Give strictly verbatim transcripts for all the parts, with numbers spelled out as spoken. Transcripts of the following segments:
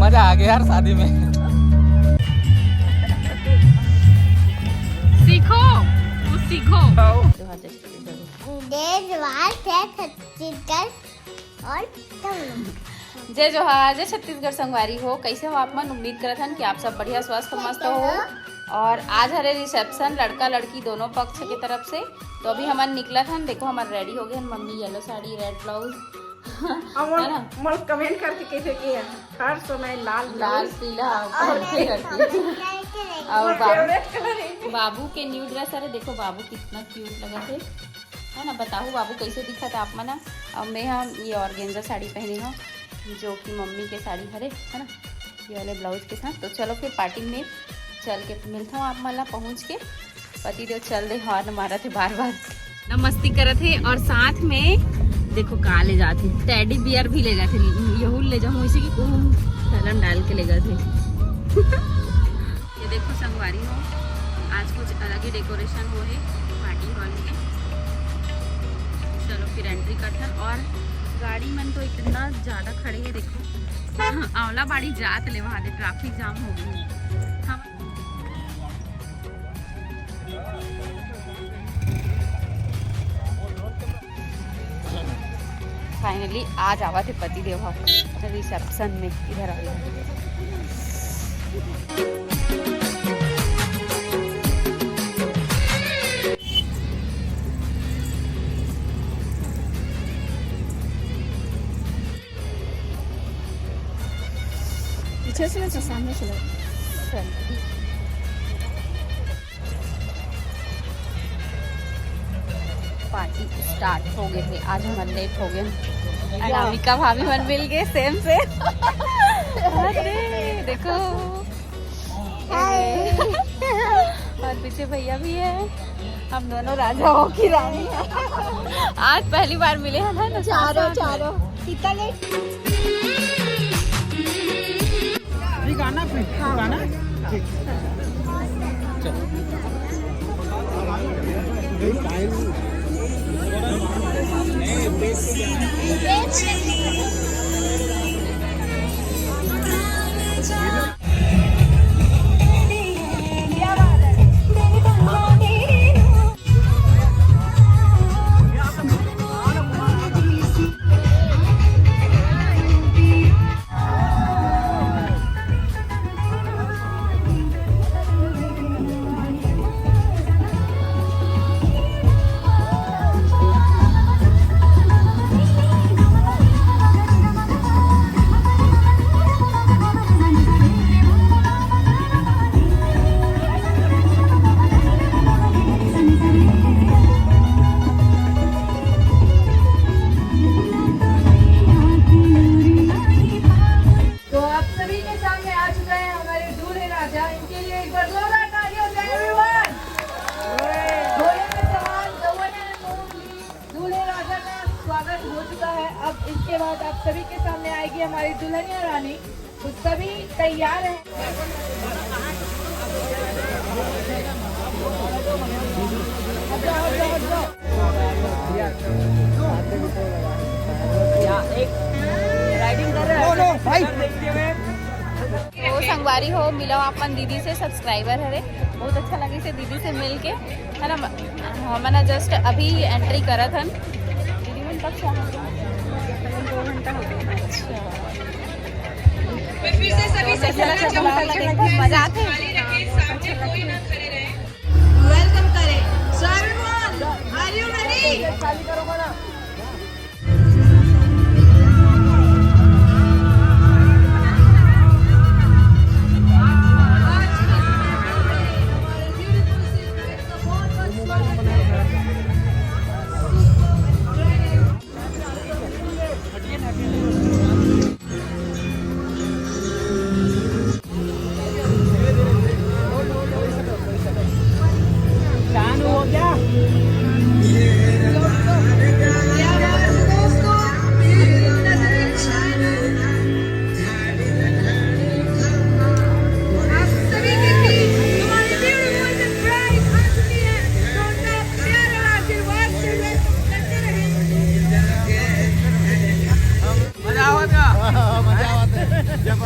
मजा आ गया यार शादी में। सीखो, कुछ सीखो। जय जोहार, जय छत्तीसगढ़। और तुम लोग? जय जोहार, जय छत्तीसगढ़ संगवारी हो। कैसे हो आप मन? उम्मीद करत हन कि आप सब बढ़िया, स्वस्थ, मस्त हो। और आज हरे रिसेप्शन, लड़का लड़की दोनों पक्ष के तरफ से। तो अभी हमन निकलत हन। देखो, हमन रेडी हो गए हन। Mummy yellow sari, red blouse, अब है ना? मोर कमेंट करके कैसे किए हैं? हर समय लाल लाल ब्लाउज। पीला और और रेड करके। कलर के और बाबू, फेवरेट कलर है। बाबू के न्यू ड्रेस। अरे देखो, बाबू कितना क्यूट लगा थे, है ना? बताओ बाबू, कैसे दिखत है आप मन? अब मैं हम ये ऑर्गेन्जा साड़ी पहने हूँ, जो कि मम्मी के साड़ी हरे, है ना, ये वाले ब्लाउज के साथ। तो चलो फिर पार्टी में चल के मिलता हूँ आप मन ला पहुँच के। पति देव चल दे, हॉर्न मारत हे बार बार, ना मस्ती करत हे। और साथ में देखो का ले जात हे, टेडी बियर भी ले जात हे। यहू ले जाऊँ इसी की, कहूँ सैलन डाल के ले जात हे। ये देखो संगवारी हो, आज कुछ अलग ही डेकोरेशन हो हे पार्टी हॉल में। चलो फिर एंट्री करथन। और गाड़ी मन तो इतना ज्यादा खड़े हे, देखो आंवला बाड़ी जात ले वहां दे ट्रैफिक जाम हो गई। हम फाइनली आज आवत हे पति देव ह रिसेप्शन में, इधर आवे। पीछे से ना, सामने से ना। चल, ठीक। पार्टी स्टार्ट हो गए थे, आज हमन लेट हो गए। अनामिका भाभी मन मिल गए सेम से। अरे देखो, और पीछे भैया भी है। हम दोनों राजाओं की रानी है। आज पहली बार मिले हैं ना, चारों, चारों। कितना लेट? ठीक, आना फिर, ठीक, आना। ठीक। चलो। तो आप सभी के सामने आ चुका है हमारे दूल्हे राजा। इनके लिए एक बार जोरदार ताली हो जाए everyone। घोड़े पे सवार गौवन and मोहन जी, दूल्हे राजा का स्वागत हो चुका है। अब इसके बाद आप सभी के सामने आएगी हमारी दुल्हनिया रानी। तो सभी तैयार हैं। तो संगवारी हो, मिलो अपन दीदी से, सब्सक्राइबर हरे, बहुत अच्छा लगे से दीदी से मिल के, है ना। हमन जस्ट अभी एंट्री करत हन। दीदी मन कब से आ? दो घंटा हो गया। अच्छा। फिर से सभी से चला चला चला चला। मजा आते हैं। खाली रखें, सामने कोई ना खड़े रहे। वेलकम करें। So everyone, are you ready?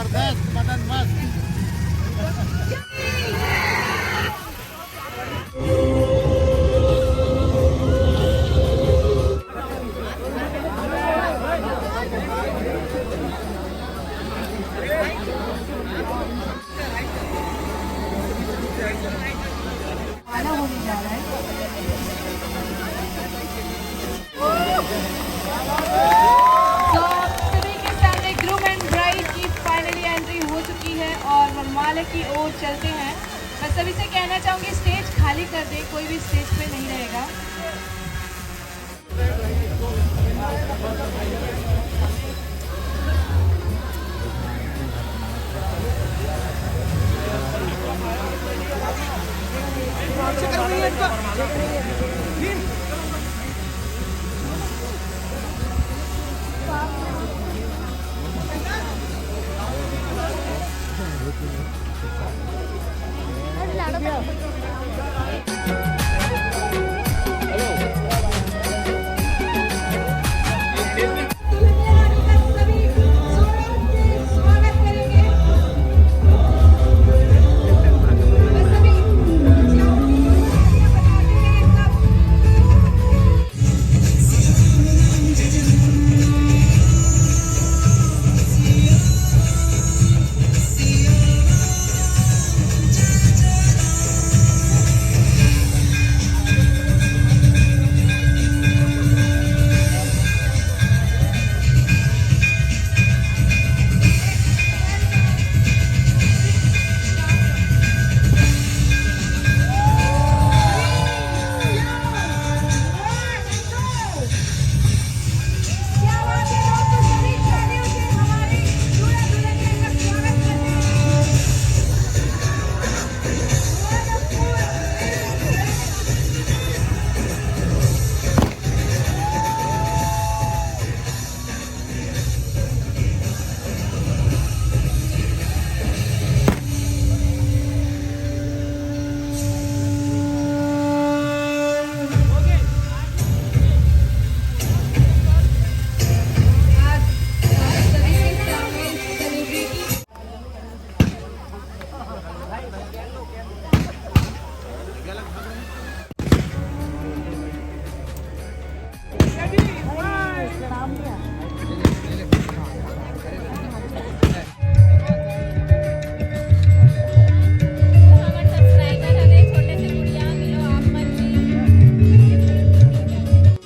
जबरदस्त, मदन मस्त। वाला होने जा रहा है। तो आप सभी के सामने ग्रूम एंड ब्राइड की फाइनली एंट्री हो चुकी है और वरमाला की ओर चलते हैं। मैं सभी से कहना चाहूँगी, स्टेज खाली कर दे, कोई भी स्टेज पे नहीं रहेगा।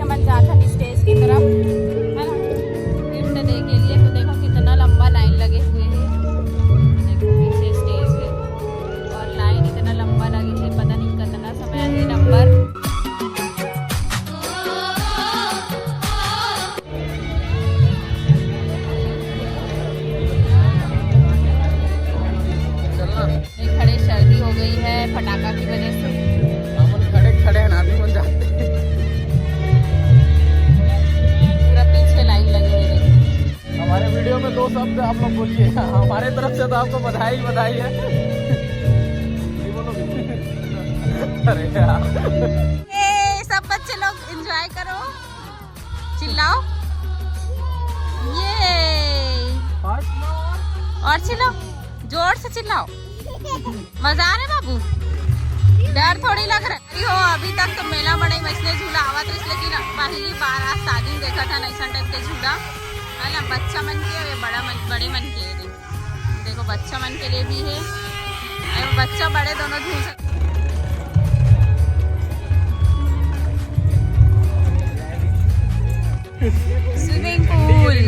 हमन जात हन स्टेज की तरफ, है ना, गिफ्ट दे के लिए। तो देखो कितना लंबा लाइन लगे हुए हैं, देखो पीछे स्टेज है और लाइन इतना लंबा लगे है, पता नहीं कितना समय आही नंबर। खड़े सर्दी हो गई है फटाका की वजह से। हमन खड़े खड़े हैं, आदमी मन जाते हैं। पूरा पीछे लाइन लगी हुई है। हमारे वीडियो में दो शब्द आप लोग बोलिए, हमारे तरफ से तो आपको बधाई ही बधाई है। नहीं बोलोगे? अरे यार। ये सब बच्चे लोग एंजॉय करो, चिल्लाओ, ये और चिल्लाओ, जोर से चिल्लाओ। मजा आ रहा है बाबू? डर थोड़ी लग रहा है? अरे हो, अभी तक तो मेला बड़े मछली झूला आवत रहिस, लेकिन पहली बार आज शादी में देखा था ऐसा टाइप के झूला, है ना? बच्चा मन के, ये बड़ा मन, बड़े मन के, ये देखो, देखो बच्चा मन के लिए भी है, अरे बच्चा बड़े दोनों झूल सकते। स्विमिंग पूल।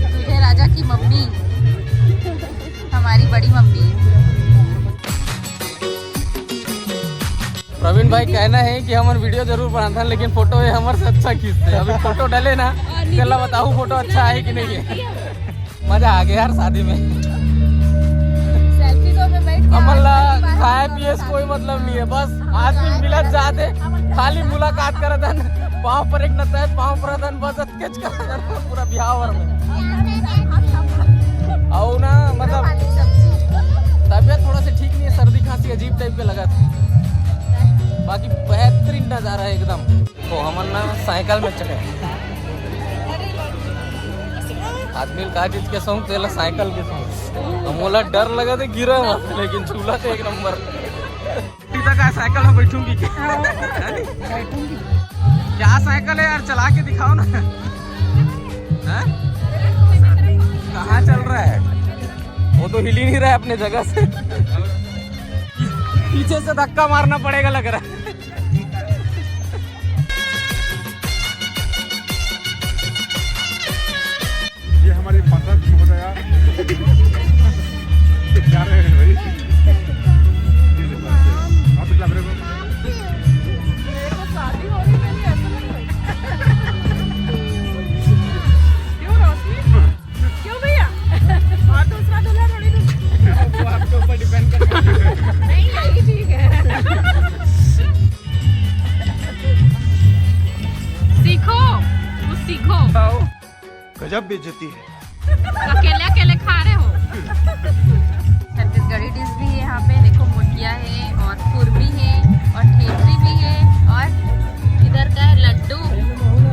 दूल्हे राजा की मम्मी, हमारी बड़ी मम्मी। प्रवीण भाई कहना है कि हमन वीडियो जरूर बनाथन, लेकिन फोटो ये हमर से अच्छा खींचते। अभी फोटो डले ना, तेला बताऊ फोटो अच्छा है कि नहीं है। मजा आ गया यार शादी में। सेल्फी तो मैं बैठ के हमन ला खाए पिए से कोई मतलब नहीं है, बस आदमी मिलत जाते, खाली मुलाकात करत हन, पाँव पर एक नचाए, पाँव पर हन, बस अतकेच करत हन पूरा बिहाव भर में। अउ ना, मतलब, तबीयत थोड़ा सा ठीक नहीं है, सर्दी खांसी अजीब टाइप के लगत है, बाकी बेहतरीन नजारा है एकदम। तो हमन ना साइकिल में चढ़े। आदमी का चीज के शौक, तेला साइकिल के शौक। अब मोला डर लगा थे गिरा मत, लेकिन झूला तो एक नंबर। सीधा का साइकिल में बैठूंगी क्या? है नी? क्या साइकिल है यार, चला के दिखाओ ना। हैं? कहाँ चल रहा है? वो तो हिल ही नहीं रहा है अपने जगह से। पीछे से धक्का मारना पड़ेगा लग रहा है। ये हमारी पसंद हो गया। जा रहे हैं भाई। आप क्या मेरे को? मेरे को शादी हो रही, मैंने ऐसा नहीं बोला। क्यों रोशनी? क्यों भैया? और दूसरा दूल्हा थोड़ी दूँ। वो आपके ऊपर डिपेंड करता है। नहीं, यही ठीक है। सीखो, कुछ सीखो। गजब बेइज्जती है। अकेले अकेले खा रहे हो। छत्तीसगढ़ी डिश भी है यहाँ पे, देखो, मुठिया है और कुरमी है और ठेपरी भी है और इधर का है लड्डू,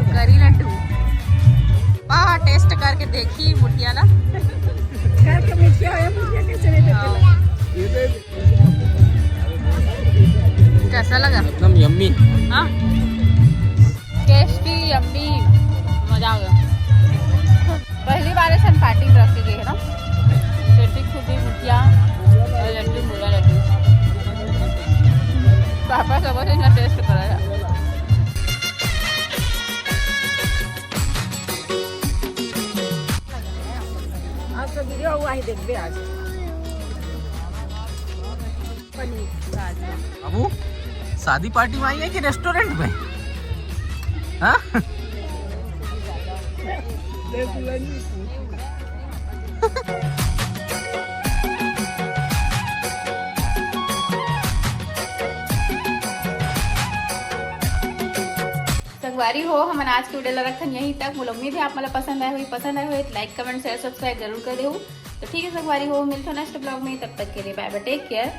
करी लड्डू। वाह, टेस्ट करके देखी मुठिया ला। घर के मुठिया है, मुठिया कैसे नहीं देते? कैसा लगा? एकदम यम्मी। हाँ, टेस्टी, यम्मी, मजा आ गया। पहली बार ऐसा पार्टी रख के गए है ना, टेस्टी खुदी मुठिया और लड्डू, मुला लड्डू। पापा सब से इतना टेस्ट करा है। आज तो वीडियो हुआ ही देखबे आज। पनीर राजमा। बाबू, शादी पार्टी में आई है कि रेस्टोरेंट में? हाँ? संगवारी हो, हमन आज के वीडियो ला रखन यहीं तक। मोला उम्मीद है आप मन ला पसंद आए होही। पसंद आए होही तो लाइक, कमेंट, शेयर, सब्सक्राइब जरूर कर देहू। तो ठीक है संगवारी हो, मिलथन नेक्स्ट ब्लॉग में। तब तक के लिए बाय बाय, टेक केयर,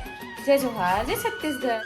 जय जोहार, जय छत्तीसगढ़।